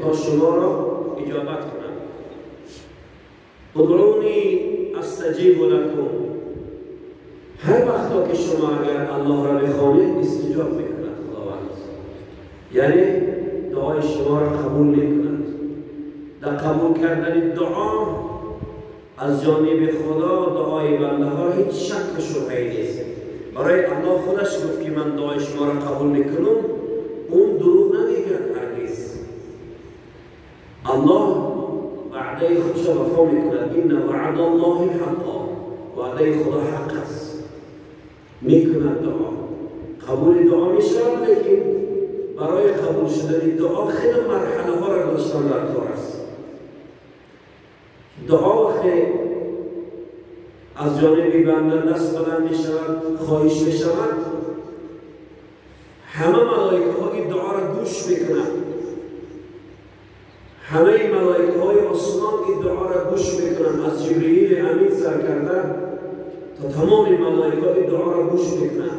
تا شما را اجابت کند. ادعونی استجیب لکم، هر وقتا که شما اگر الله را بخوانید استجاب میکند خداوند، یعنی دعای شما را قبول میکند. در قبول کردن دعا از جانب خدا دعای بنده ها هیچ شک و شبهه‌ای نیست. برای الله خودش گفت که من دعای شما را قبول میکنم، اون دروغ نمیگه هرگز. الله وعده خودش را وفا میکند. این وعد الله حقا، وعده خدا حق است. میکند دعا، قبول دعا میشود، لیکن برای قبول شدن دعا خیلی مرحله ها را گذاشتن در کار است. دعا وقتی از جانب بنده دست بلند می شود، خواهش می شود، همه ملائکه ها این دعا را گوش میکنند. همه ملائکه های آسمان این دعا را گوش میکنند، از جبرئیل امین سر کرده تا تمام ملائکه ها این دعا را گوش میکنند.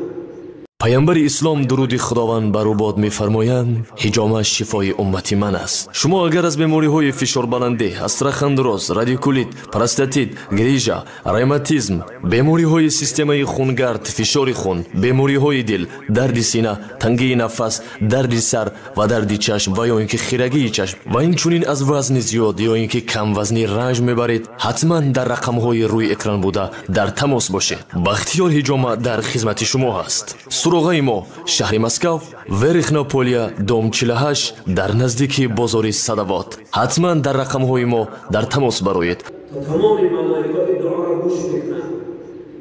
Паёмбари ислом, дуруди Худованд бар ӯ бод, мефармоянд: ҳиҷома шифои уммати ман аст. Шумо агар аз бемориҳои фишорбаландӣ, остеохондроз, радикулит, простатит, грижа, ревматизм, бемориҳои системаи хунгард, фишори хун, бемориҳои дил, дарди сина, тангии нафас, дарди сар ва дарди чашм ва ё ин ки хирагии чашм ва инчунин аз вазни зиёд ё ин ки камвазнӣ ранҷ мебаред, ҳатман дар рақамҳои рӯи экран буда дар тамос бошед. Бахтиёр Ҳиҷома дар хизмати шумо ҳаст. Суроғаи мо: шаҳри Москав, Верхнеполя, дом 48, дар наздики бозори Садовод. Ҳатман дар рақамҳои мо дар тамос бароед. تا تمام ملائکه این دعا را گوش میکنند.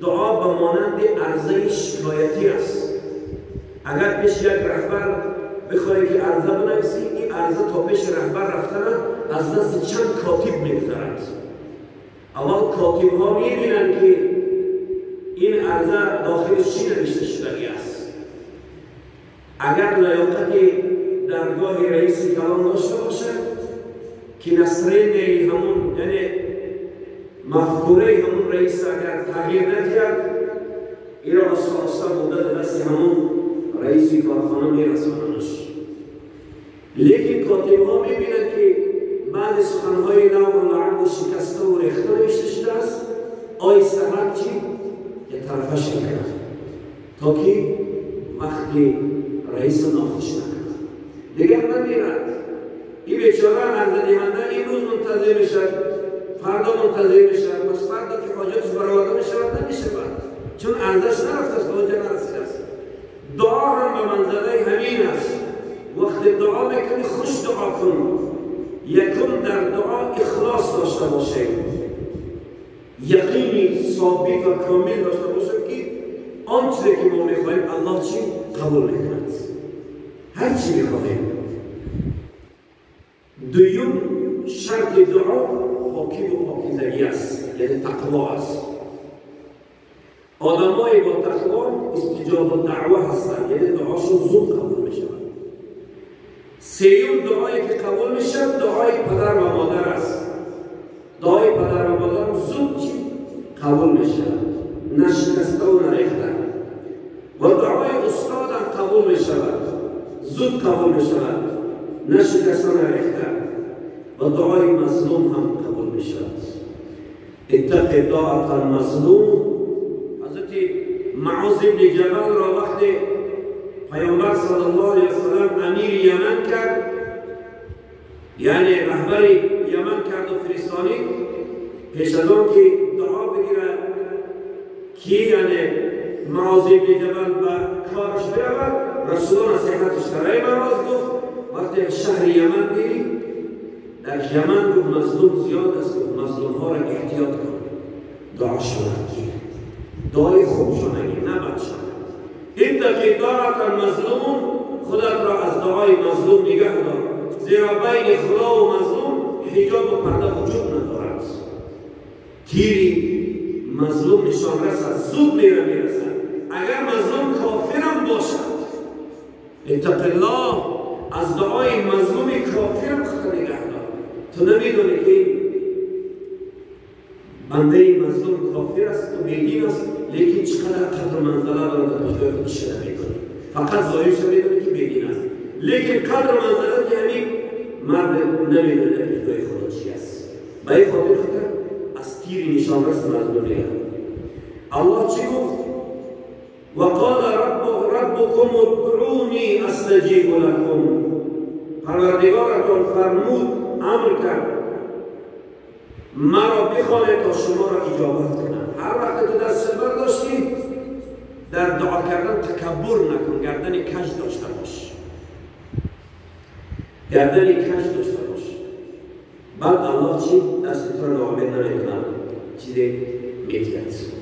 دعا به مانند عرضه شکایتی است. اگر پیش یک رهبر بخواهی که عرضه بنویسی، این عرضه تا پیش رهبر رفتن از دست چند کاتب میگذرد. اول کاتب ها میبینند که این عرضه داخلش چی نوشته شدگی است. اگر لیاقت درگاه رئیس کلان داشته باشد که نسرین همون، یعنی مفکوره همون رئیس اگر تغییر ندهد، این را آسان آسان بوده دست همون رئیس کارخانه میرساننش. لیکن کاتب ها میبینند که بعضی سخنهای لغو و لعب و شکسته و ریخته نوشته شده است، آی سرک چی؟ یه طرفش میکنند تا که وقتی رئیس ناخوش نکند دیگر نمیرد. این بیچاره عرضه دهنده امروز منتظر میشد، فردا منتظر میشد، پس فردا که حاجتش برآورده میشود نمیشود، چون ارزش نرفته است، به اونجا نرسیده است. دعا هم به منزله همین است. وقتی دعا میکنی خوش دعا کن. یکم در دعا اخلاص داشته باشه، یقینی ثابت و کامل داشته باشه که آن چیزی که ما میخواهیم الله چی قبول میکند، هر چی میخواهیم. دوم شرط دعا پاکی و پاکیزگی است، یعنی تقوا است. آدمای با تقوا استجاب دعوه هستند، یعنی دعاشون زود قبول میشود. سیوم دعایی که قبول میشود دعای پدر و مادر است. دعای پدر و مادر زود چی قبول میشود، نشکسته و نریخته. و دعای استاد هم قبول میشود، زود قبول میشود، نشکسته و نریخته. و دعای مظلوم هم قبول میشود. اتق دعوة المظلوم. حضرت معاذ بن جبل را وقتی پیامبر صلی الله علیه وسلم امیر یمن کرد، یعنی رهبر یمن کرد و فرستانید، پیش از آن که دعا بگیرد که یعنی معاذ بن جبل به کارش برود، رسول الله نصیحتش کرد. ای معاذ، گفت وقتی شهر یمن میری، در یمن گفت مظلوم زیاد است، گفت مظلوم ها را احتیاط کن، دعاشون نگیر، دعای خوبشون نگیر، نه بدشون. اتقی دعوة المظلوم، خودت را از دعای مظلوم نگه دار، زیرا بین خدا و مظلوم حجاب و پرده وجود ندارد. تیری مظلوم نشان رسد، زود میره میرسد. اگر مظلوم کافرم باشد، اتق الله، از دعای مظلوم کافرم خود نگه دار. تو نمیدونی که بنده مظلوم کافر است و بیدین است، لیکن چقدر قدر منزله دارد در جای خودش نمیدونی، فقط ظاهرش میدونی که بیدین است، لیکن قدر منزله که همین مرد نمیدونه اجرای خدا چی است. به این خاطر خطر از تیر نشان رس مردم میگه. الله چی گفت؟ وقال ربكم ادعوني استجیب لكم. پروردگارتان فرمود، امر کرد مرا بخوانید تا شما را اجابت کنم. هر وقت تو دست برداشتی در دعا کردن تکبر نکن، گردن کج داشته باش، گردن کج داشته باش. بعد الله چی؟ دست تو را ناامید نمیکند، چیزی میدید.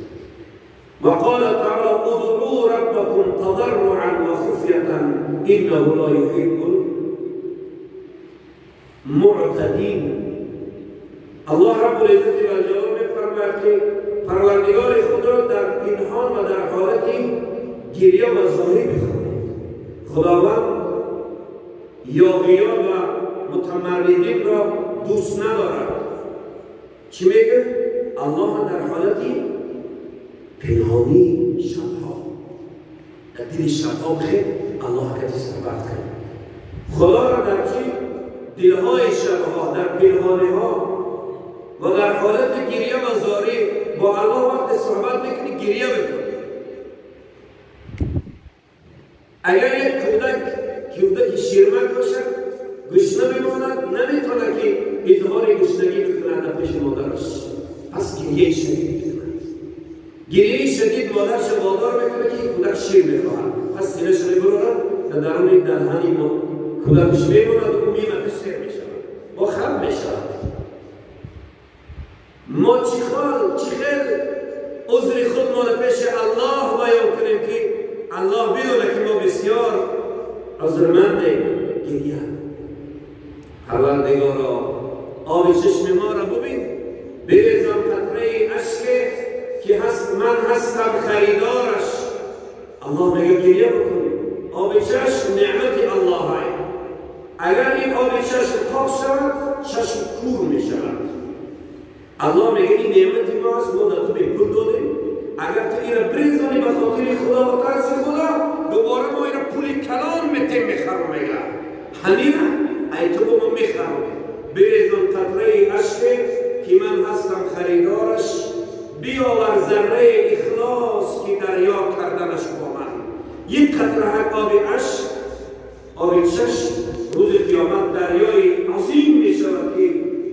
وقال تعالی ادعوا ربكم تضرعا وخفية انه لا يحب المعتدين. الله رب العزت و جلال میفرماید که پروردگار خود را در پنهان و در حالت گریه و زاری بخوانید. خداوند یاغیان و متمردین را دوست ندارد. چی میگه؟ الله در حالت پنهانی شبها، در دل شبها بخیر الله کتی صحبت کرد. خدا را در چی؟ دلهای شبها، در پنهانی ها و در حالت گریه و زاری با الله وقت صحبت میکنی گریه بکن. اگر یک کودک شیرمک باشد گشنه میماند، نمیتونه که اظهار گشنگی بکند در پیش مادرش، پس گریه شدید میکند. گریه شدید مادرش وادار میکنه که این کودک شیر میخواهد، پس سینه‌اش میبرد در درون دهانی کودکش میماند و او میمکش سیر میشود با خم میشود. ما چی خیل عذر خود ما پیش الله بیان کنیم که الله بدونه که ما بسیار عذرمندیم. گریه پروردگارا آب چشم ما را ببین، بریزم قطره اشک که هست من هستم خریدارش. الله میگه گریه بکن، آب چشم نعمت الله های. اگر این آب چشم پاک شود چشم کور می شود. الله میگه این نعمت ما است، ما در تو به پول دادیم، اگر تو این را بریزانی به خاطر خدا و ترس خدا دوباره ما این را پول کلان میتیم میخرم. میگه همینه ای تو با ما میخرم. بریزان قطره اشک که من هستم خریدارش، بیاور ذره اخلاص که دریا کردنش با من. یک قطره آب اشک، آب چشم روز قیامت دریای عظیم میشود که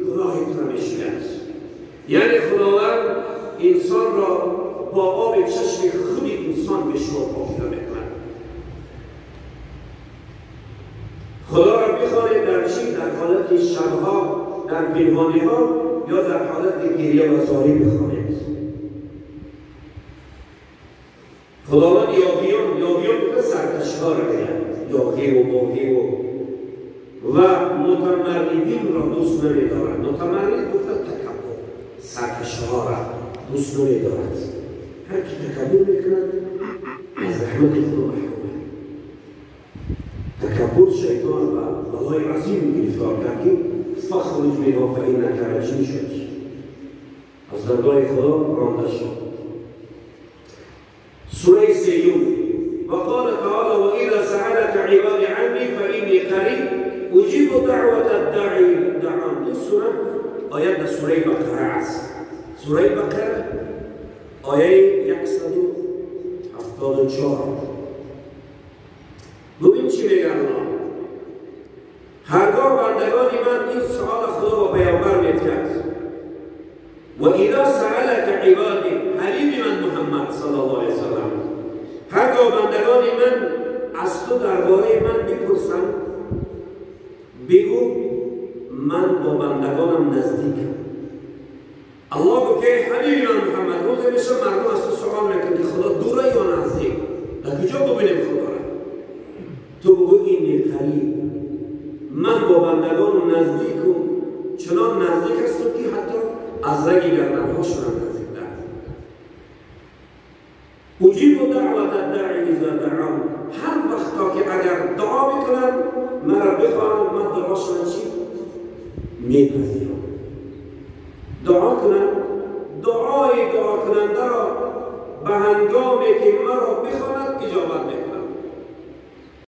گناه تو را میشوید. یعنی خداوند انسان را با آب چشم خود انسان به شما پاکیده میکند. خدا را بخوانید در چی؟ در حالت شبها، در پنهانی ها یا در حالت گریه و زاری بخوانید. خداوند یاغیان که سرکش ها را میگوید، یاغی و باغی و متمردین را دوست نمیدارد. متمرد گفته تکبر، سرکش ها را دوست نمیدارد. هر کی تکبر میکند از رحمت خدا محروم. تکبر شیطان و بلای عظیم گرفتار کرد که فخرج منها فانک رجیم شد، از درگاه خدا رانده شد. سوره سیوم وقال تعالی واذا سألك عبادي عني فاني قريب اجيب دعوة الداعي دعان. این سوره آیت در سوره بقره است. سوره بقره آیه 174. ببین چی میگه الله. هرگاه بندگان من این سؤال خدا و پیامبر میکرد و اذا سألك عبادی، حبیب من محمد صلی الله علیه وسلم، هرگاه بندگان من از تو درباره من بپرسند بگو من با بندگانم نزدیکم. الله گفت که حبیب من محمد، روزی میشه مردم از تو سوال میکنن که خدا دوره یا نزدیک، در کجا ببینیم خدا را؟ تو بگو اینی قریب، من با بندگانم نزدیکم، چنان نزدیک هستم که حتی از رگ گردنهاشون هم نزدیکتر. اجیب دعوت الداعی اذا دعان، هر وقت تا که اگر دعا میکنن مرا بخوانند من دعاشون چی؟ میپذیرم. دعا کنند، دعای دعا کننده را به هنگامی که مرا